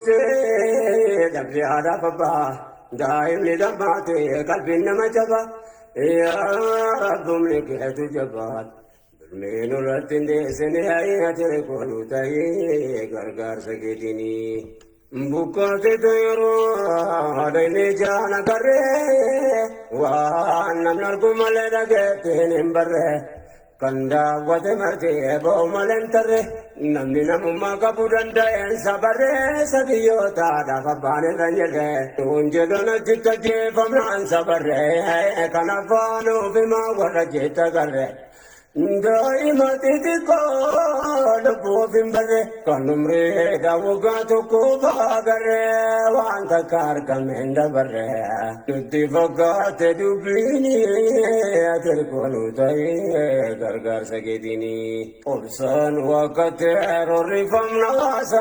Dhabde haadhaaf abbaa daa'imni dhammaate qalbiin nama jaba. Yaa Rabbumni keetu jabaa dulmii nurratti hin deessine ati kooluu ta'ee gargaarsa keetinii. Bukkaatitu yeroo haadha inni jaan agarree waan namni argu malee dhageettiin hin barree. Kan daawwate marti eeboo malee hin tarre, namni namummaa qabu danda'een sabarree sabiyyootaadhaaf abbaan irra hin jirre. Tuun jedhan achitti ajjeefamnaan sabarree kan afaan ofimaa warra jecha garre. Daa'ima xixiqqoo lubbuu of hin barre kan umriidhaan waggaa tokko agarre waan takka argame hin dabarre. Nutti fakkaate dubbiin ati kooluu ta'ee gargaarsa keetiin. Obsaan wakkate rorrifamna waasa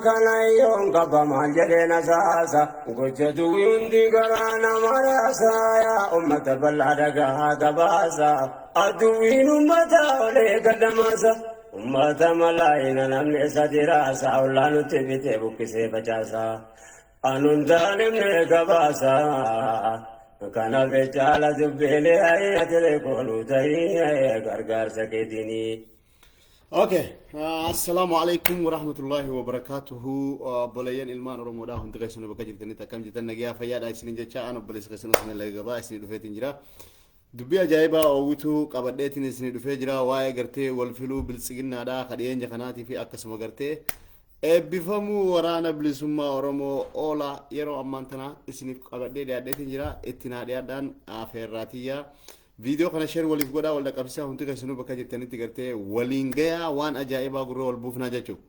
kana yoon qaba maal jedhee na saasa. Gocha duwwii hundi garaa nama raasa yaa ummata bal'aa dhagaa gabaasa. Aduwwiin ummata olee gadamaasa. Ummata malaayina namni isa diraasa ollaa nutti bitee buqqisee facaasa. Anun taanemne gabaasa. Kanaaf caala dubbiilee atilee kooluu ta'ii gargaarsa keetinii. Okay, assalaamu alaikum warahmatullahi wabarakatuhu. Obboleeyyan ilmaan Oromoodhaa hundi keessanuu bakka jirtanitti akkam jirtan, nagayaa fayyaadha isinin jecha an obboleessa keessan Usman Lagabaa isinii dhufeetiin jira. Dubbii ajaa'ibaa oowwituu qabadheetiin isinii dhufee jira. Waa'ee gartee wal filuu biltsiginnaadhaa ka dhiyeenya kanaatii fi akkasuma gartee eebbifamuu waraana bilisummaa Oromoo oola yeroo ammaan tana isiniif qabadhee dhiyaadheetiin jira. Itti naa dhiyaadhaan afeerraatiyyaa. Viidiyoo kana share waliif godhaa, wal dhaqqabsiisaa, hundi keessanuu bakka jirtanitti gartee waliin gayaa, waan ajaa'ibaa gurra wal buufnaa jechuudha.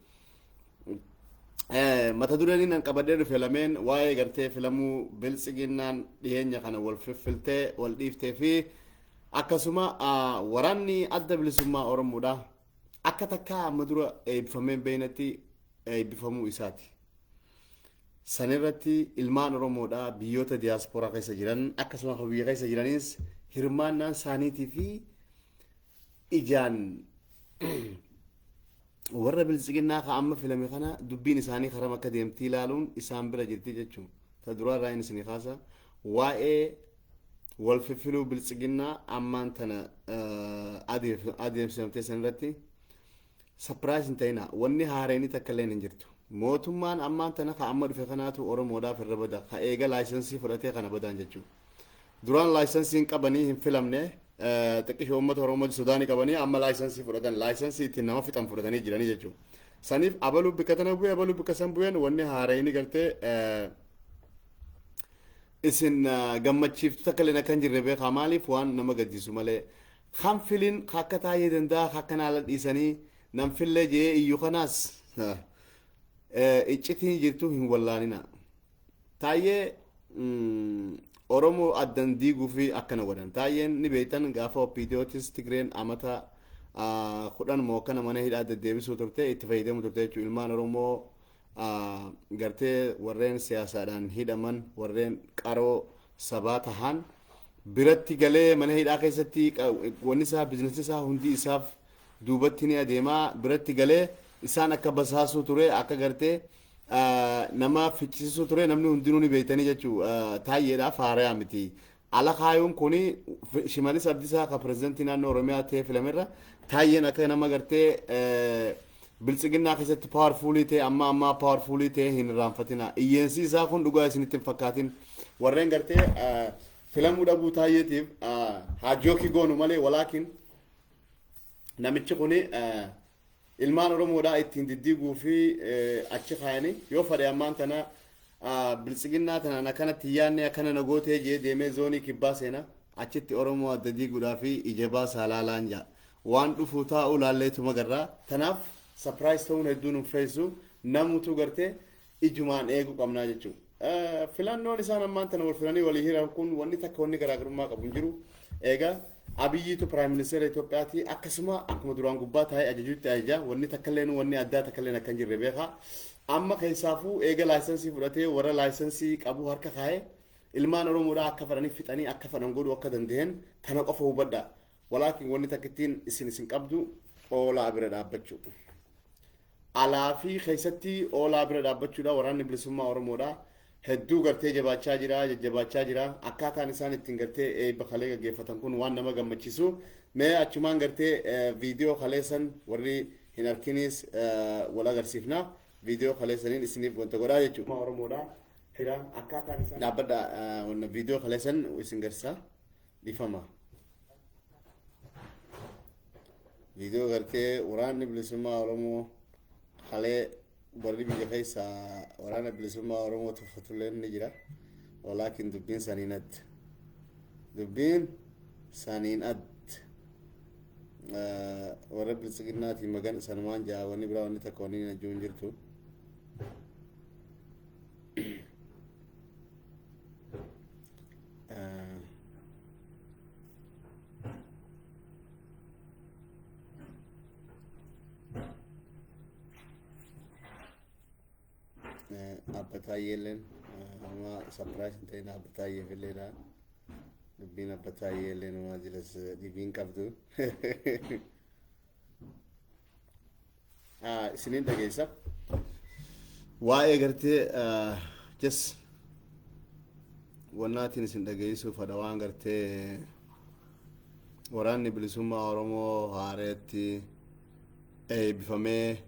Mata dureen inni qabadhee dhufe lameen waa'ee gartee filamuu biltsiginnaan dhiyeenya kana wal fiffiltee wal dhiiftee fi akkasuma waraanni adda bilisummaa Oromoodha. Akka takkaa amma dura eebbifamee beeynatti eebbifamuu isaati. Sanirratti ilmaan Oromoodha biyyoota diyaaspooraa keessa jiran akkasuma biyya keessa jiranis hirmaannaan isaaniitii fi ijaan warra biltsiginnaa ka amma filame kana dubbiin isaanii karam akka deemtii ilaaluun isaan bira jirti jechuun. Ta duraa irraa inni isinii kaasa waa'ee wal fiffiluu biltsiginnaa ammaan tana adeemsifamtee sanirratti surprise hin ta'ina, wanni haareenii takka illee hin jirtu. Mootummaan ammaan tana ka amma dhufe kanaatu Oromoodhaaf irra bada ka eega license fudhatee kana badaan jechuudha. Duraan license hin qabanii hin filamne, xiqqishoo uummata Oromoo sodaanii qabanii amma license fudhatan, license ittiin nama fixan fudhatanii jiranii jechuudha. Saniif abaluu bikka tana bu'ee abaluu bikka san bu'een wanni haareenii gartee isin gammachiiftu takka illee akka hin jirre beekaa. Maaliif waan nama gaddisu malee kan filin akka taa'ee danda'a akka naala dhiisanii nan fillee jee iyyuu kanaas iccitiin jirtu hin wallaanina. Taayyee Oromoo addan diiguu fi akkana godhan. Taayyeen ni beektan, gaafa OPDOtis Tigreen amata 10 moo akkana mana hidhaa deddeebisuu turte, itti fayyadamu turte jechuudha. Ilmaan Oromoo gartee warreen siyaasaadhaan hidhaman, warreen qaroo sabaa tahan biratti galee mana hidhaa keessatti wanni isaa business isaa hundi isaaf duubatti ni adeemaa, biratti galee isaan akka basaasuu ture, akka gartee nama ficcisiisuu ture, namni hundinuu ni beektanii jechuu. Taayyeedhaaf haarayaa miti. Ala kaayuun kuni Shimalis Abdiisaa ka pirezidantii naannoo Oromiyaa ta'ee filamerra taayyeen akka nama gartee biltsiginnaa keessatti powerful ta'e amma ammaa powerful ta'e hin irraanfatina. Iyyeensi isaa kun dhugaa isinitti hin fakkaatin. Warreen gartee filamuu dhabuu taayyeetiif haa joke goonu malee, walaakin namichi kuni ilmaan Oromoodhaa ittiin diddiiguu fi achi kaayanii yoo fedhe ammaan tana biltsiginnaa tanaan akkanatti yaadne akkana na gootee jee deemee zoonii kibbaa seena, achitti Oromoo adda diiguudhaa fi ija baasaa laalaan jaa. Waan dhufuu taa'uu laalleetuma garraa. Tanaaf surprise ta'uun hedduun hin feessu, namutu gartee ijumaan eeguu qabnaa jechuudha. Filannoon isaan ammaan tana wal filanii walii hiran kun wanni takka wanni garaagarummaa qabu hin jiru. Egaa Abiyyiitu prime minister Itoophiyaati, akkasuma akkuma duraan gubbaa taa'ee ajajuutti ajaja, wanni takka illee wanni addaa takka illee akka hin jirre beekaa. Amma keessaafuu eega license fudhatee warra license qabu harka kaa'ee ilmaan Oromoodhaa akka fedhanii fixanii akka fedhan godhuu akka danda'an kana qofa hubadhaa. Walaakin wanni takkittiin isin qabdu oolaa bira dhaabbachuu. Alaa fi keessatti oolaa bira dhaabbachuudha waraanni bilisummaa Oromoodha. Hedduu gartee jabaachaa jira, jajjabaachaa jira. Akkaataan isaan ittiin gartee eebba kalee gaggeeffatan kun waan nama gammachiisu. Mee achumaan gartee viidiyoo kaleessan warri hin arkinis wal agarsiifna. Viidiyoo kaleessaniin isiniif wanta godhaa jechuudha. Oromoodha. Akkaataan isaan dhaabbadha viidiyoo kaleessan isin garsiisa. Dhifama. Viidiyoo gartee waraanni bilisummaa Oromoo kalee warri biyya keessaa waraana bilisummaa Oromoo tuffatullee ni jira. Walaakin dubbiin saniin adda. Dubbiin saniin adda. Warra bilisiginnaatiin magan sanumaan jaa wanni biraa wanni takka wanni hin hin jirtu. Abba Taayyeelleen amma surprise hin ta'in Abba Taayyeef illeedha. Dubbiin Abba Taayyeelleen waa jiras dhibiin qabdu. Isiniin dhageessa. Waa'ee gartee jes wannaatiin isin dhageessuuf fadha waan gartee waraanni bilisummaa Oromoo haareetti eebbifamee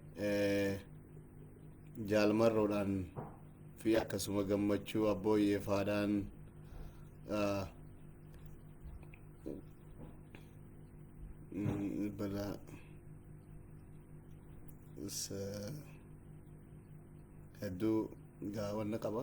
jaalmarroodhaan fi akkasuma gammachuu abbooyyeefaadhaan balaa hedduu gaawwanna qaba.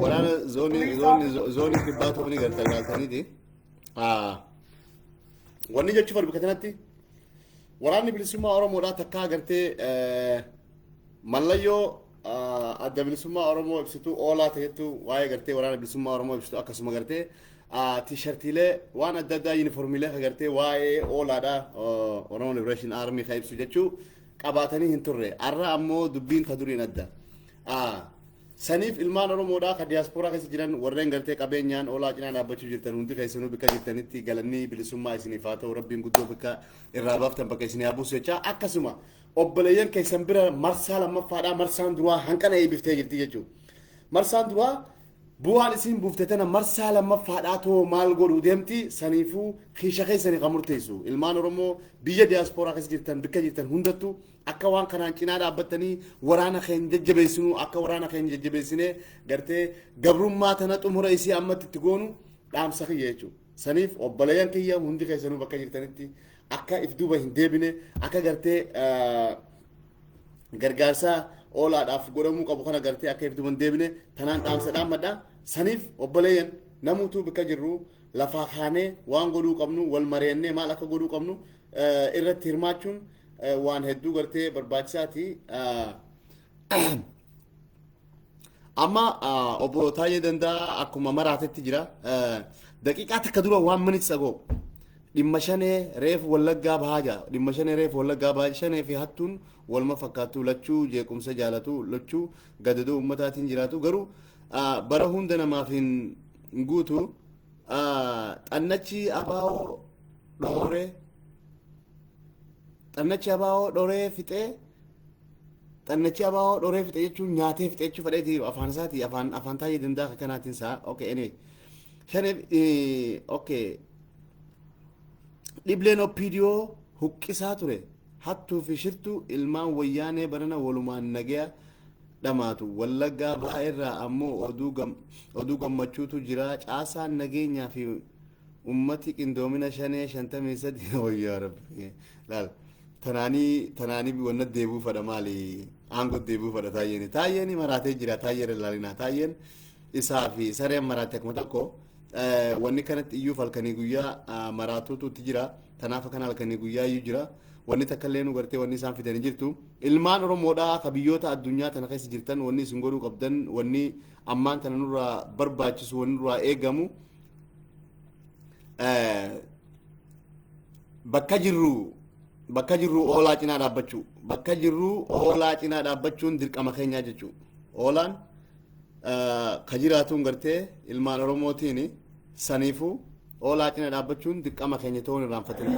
Waraana zoonii kibbaa ta'uu ni garta ilaaltaniiti. Wanni jechuuf argu kanatti waraanni bilisummaa Oromoodhaa takkaa gartee mallayyoo adda bilisummaa Oromoo ibsitu oolaa ta'ettu waa'ee gartee waraana bilisummaa Oromoo ibsitu akkasuma gartee tiishartiilee waan adda addaa yuuniformiilee ka gartee waa'ee oolaadhaa Oromoo Liberation Army ka ibsu jechuu qabaatanii hin turre. Har'a ammoo dubbiin ta duriin adda. Saniif ilmaan Oromoodhaa ka diyaaspooraa keessa jiran warreen gartee qabeenyaan oolaa cinaa dhaabbachuu jirtan hundi keessanuu bakka jirtanitti galanni bilisummaa isiniif haa ta'u, rabbiin guddoo bakka irraa baaftan bakka isinii haa buusu jechaa, akkasuma obboleeyyan keessan bira marsaa lammaffaadhaa marsaan duraa hanqana eebbiftee jirti jechuudha. Marsaan duraa bu'aan isin buufte tana marsaa lammaffaadhaa too maal godhuu deemti? Saniifuu kiisha keessanii kan murteessu ilmaan Oromoo biyya diyaaspooraa keessa jirtan bakka jirtan hundattuu akka waan kanaan cinaa dhaabbattanii waraana keenya jajjabeessinu, akka waraana keenya jajjabeessinee gartee gabrummaa tana xumura isii ammatti itti goonu dhaamsa kiyya jechuudha. Saniif obboleeyyan kiyya hundi keessanuu bakka jirtanitti akka if duuba hin deebine, akka gartee gargaarsa oolaadhaaf godhamuu qabu kana gartee akka if duuba hin deebine tanaan dhaamsa dhaammadha. Saniif obboleeyyan namuutuu bakka jirru lafaa kaanee waan godhuu qabnu wal mari'annee maal akka godhuu qabnu irratti hirmaachuun waan hedduu gartee barbaachisaati. Amma obbo Taayyee Danda'a akkuma maraatetti jira. Daqiiqaa takka dura waan minutes ago dhimma shanee reefu Wallaggaa bahaa jira. Dhimma shanee reefu Wallaggaa bahaa, shanee fi hattuun walma fakkaattu, lachuu jeequmsa jaalatu, lachuu gadadoo uummataatiin jiraatu, garuu bara hunda namaaf hin guutu. Xannachi abaa'oo dhooree xannachi abaa'oo dhoree fixee, xannachi abaa'oo dhoree fixe jechuun nyaatee fixe jechuu fedheeti afaan isaati, afaan Taayyee Danda'a kanaatiin isaa. Okay, anyway, shanee okay, dhibleen OPDO huqqisaa ture hattuu fi shirtuu ilmaan wayyaanee barana walumaan nagaya dhamaatu. Wallaggaa bahaa irraa ammoo oduu gammachuutu jira. Caasaan nageenyaa fi ummati qindoomina shanee 53 wayyaa rabbi laal tanaanii wanna deebuu fadha, maali, aangoo deebuu fadha. Taayyeen maraatee jira. Taayyeen ilaalinaa, Taayyeen isaa fi sareen maraate akkuma tokko. Wanni kanatti iyyuu halkanii guyyaa maraatuutu itti jira. Tanaaf akkana halkanii guyyaa iyyuu jira. Wanni takka illee nu gartee wanni isaan fidanii jirtu. Ilmaan Oromoodhaa ka biyyoota addunyaa tana keessa jirtan, wanni isin godhuu qabdan, wanni ammaan tana nurraa barbaachisu, wanni nurraa eegamu, bakka jirru oolaa cinaa dhaabbachuu, bakka jirru oolaa cinaa dhaabbachuun dirqama keenyaa jechuu. Oolaan ka jiraatuun gartee ilmaan Oromootiin, saniifuu oolaa cinaa dhaabbachuun dirqama keenya ta'uun irraanfatina.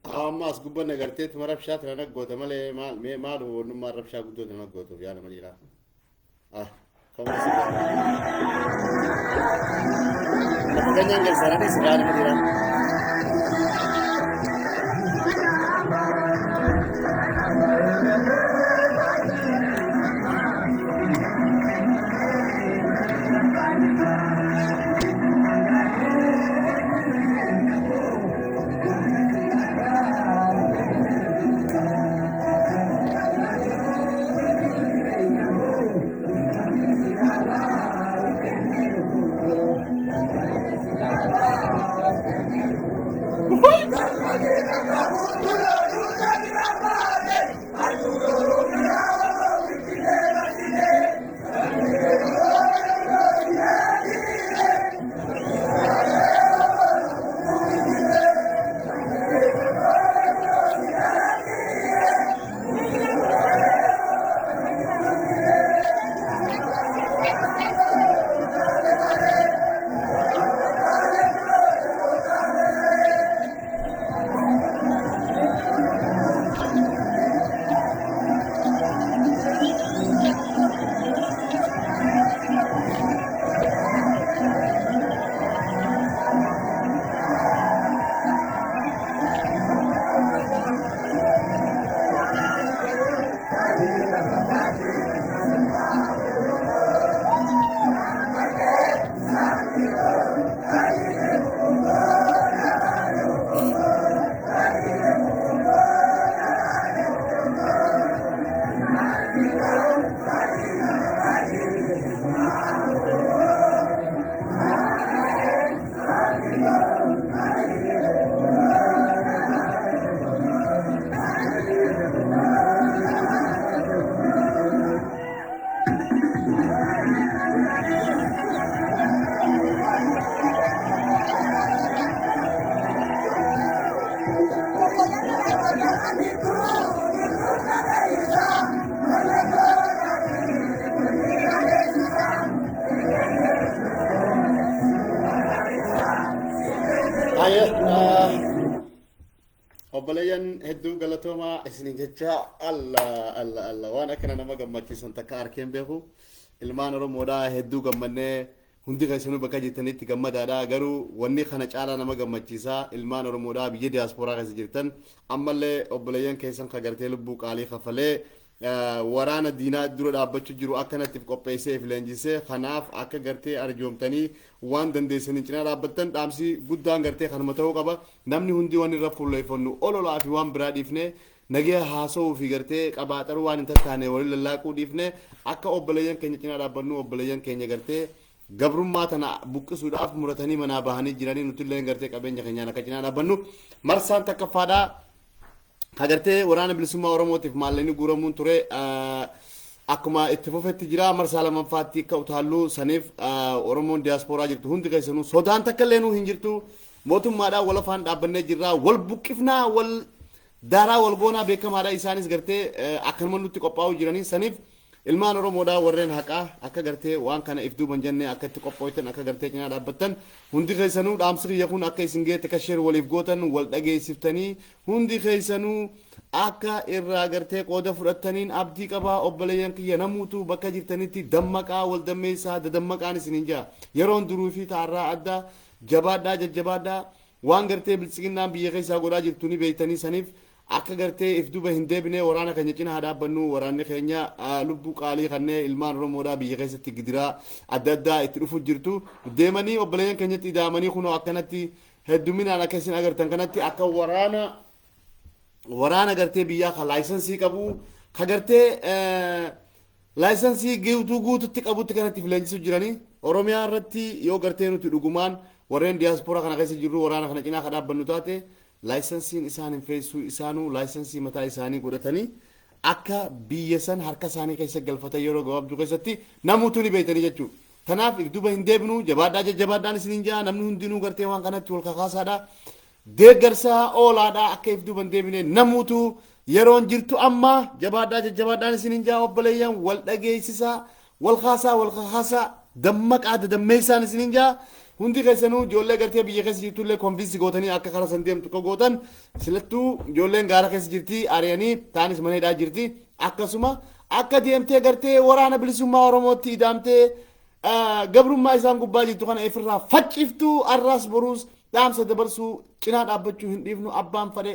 Amma as gubbanna gartee tuma rabshaa tana naggoota malee, maal mee maal wannummaan rabshaa guddoo tana naggootuuf yaa nama dhiiraa. Ah, kan lafa ganyaan galsaadhaanis yaa nama dhiiraa. Obboleeyyan, hedduu galatoomaa isinin jecha. Allah, Allah, Allah, waan akkana nama gammachiisan takka arkeen beeku. Ilmaan Oromoodhaa hedduu gammannee, hundi keessanuu bakka jirtanitti gammadaadha. Garuu wanni kana caalaa nama gammachiisaa, ilmaan Oromoodhaa biyya diyaasporaa keessa jirtan, ammallee obboleeyyan keessan ka gartee lubbuu qaalii kafalee waraana diinaa dura dhaabbachuu jiru akkanatti qopheessee fi leenjisee, kanaaf akka gartee arjoomtanii waan dandeessanii cinaa dhaabbattan dhaamsi guddaan gartee kanuma ta'uu qaba. Namni hundi waan irra fuulleeffannu ololaa fi waan biraa dhiifne, nagaya haasa'uu fi gartee qabaaxaruu waan hin tattaane waliin lallaaquu dhiifne, akka obboleeyyan keenya cinaa dhaabbannu. Obboleeyyan keenya gartee gabrummaa tana buqqisuudhaaf muratanii manaa bahanii jiranii, nuti illee gartee qabeenya keenyaan akka cinaa dhaabbannu. Marsaan takkaffaadhaa agartee Waraana Bilisummaa Oromootiif maallaqni guuramuun ture akkuma itti fufetti jira. Marsaa lamaffaatti akka utaalluu saniif, Oromoon diyaaspooraa jirtu hundi keessanuu sodaan takka illee nuu hin jirtu. Mootummaadhaan wal afaan dhaabbannee jirra. Wal buqqifnaa, wal daaraa, wal goonaa beekamaadha. Isaanis gartee akkanuma nutti qophaa'uu jiranii. Saniif ilmaan Oromoodhaa warreen haqaa akka gartee waan kana if duuban jennee akka itti qophooytan, akka gartee cinaa dhaabbattan, hundi keessanuu dhaamsi kiyya kun akka isin geette ka share waliif gootan, wal dhageessiftanii, hundi keessanuu akka irraa gartee qooda fudhattaniin abdii qabaa. Obboleeyyan kiyya, namuutu bakka jirtanitti dammaqaa, wal dammeessaa, dadammaqaan isiniin jira. Yeroon duruu fi taarraa adda. Jabaadhaa, jajjabaadhaa. Waan gartee Biltsiginnaan biyya keessaa godhaa jirtu ni beektanii. Saniif akka gartee if duba hin deebine waraana keenya cina haa dhaabbannu. Waraanni keenya lubbuu qaalii kanneen ilmaan Oromoodhaa biyya keessatti gidiraa adda addaa itti dhufu jirtu deemanii obboleeyyan keenyatti idaamanii, kunoo akkanatti hedduminaan akka isin agartan kanatti akka waraana gartee biyyaa ka laayisensii qabu, ka gartee laayisensii guutuu guututti qabutti kanatti leenjisuu jiranii Oromiyaa irratti. Yoo gartee nuti dhugumaan warreen diyaaspooraa kana keessa jirru waraana kana cinaa ka dhaabbannu taate, laayisensiin isaan hin feessuu. Isaanuu laayisensii mataa isaanii godhatanii akka biyya san harka isaanii keessa galfatan yeroo gabaabduu keessatti namuutu ni beektanii jechuudha. Tanaaf if duba hin deebinu. Jabaadhaa, jajjabaadhaan isiniin jaa. Namni hundinuu gartee waan kanatti wal kakaasaadha. Deeggarsa oolaadha. Akka if duba hin deebine namuutu yeroon jirtu amma. Jabaadhaa, jajjabaadhaan isiniin jaa. Obboleeyyan, wal dhageessisaa, wal kaasaa, wal kakaasaa, dammaqaa, dadammeessaan isiniin jaa. Hundi keessanuu ijoollee gartee biyya keessa jirtullee convince gootanii akka karaa san deemtu akka gootan. Silattuu ijoolleen gaara keessa jirti, ari'anii taanis mana hidhaa jirti. Akkasuma akka deemtee gartee Waraana Bilisummaa Oromootti idaamtee gabrummaa isaan gubbaa jirtu kana ifirraa facciftuu, arraas boruus dhaamsa dabarsuu, cinaa dhaabbachuu hin dhiifnu. Abbaan fadhe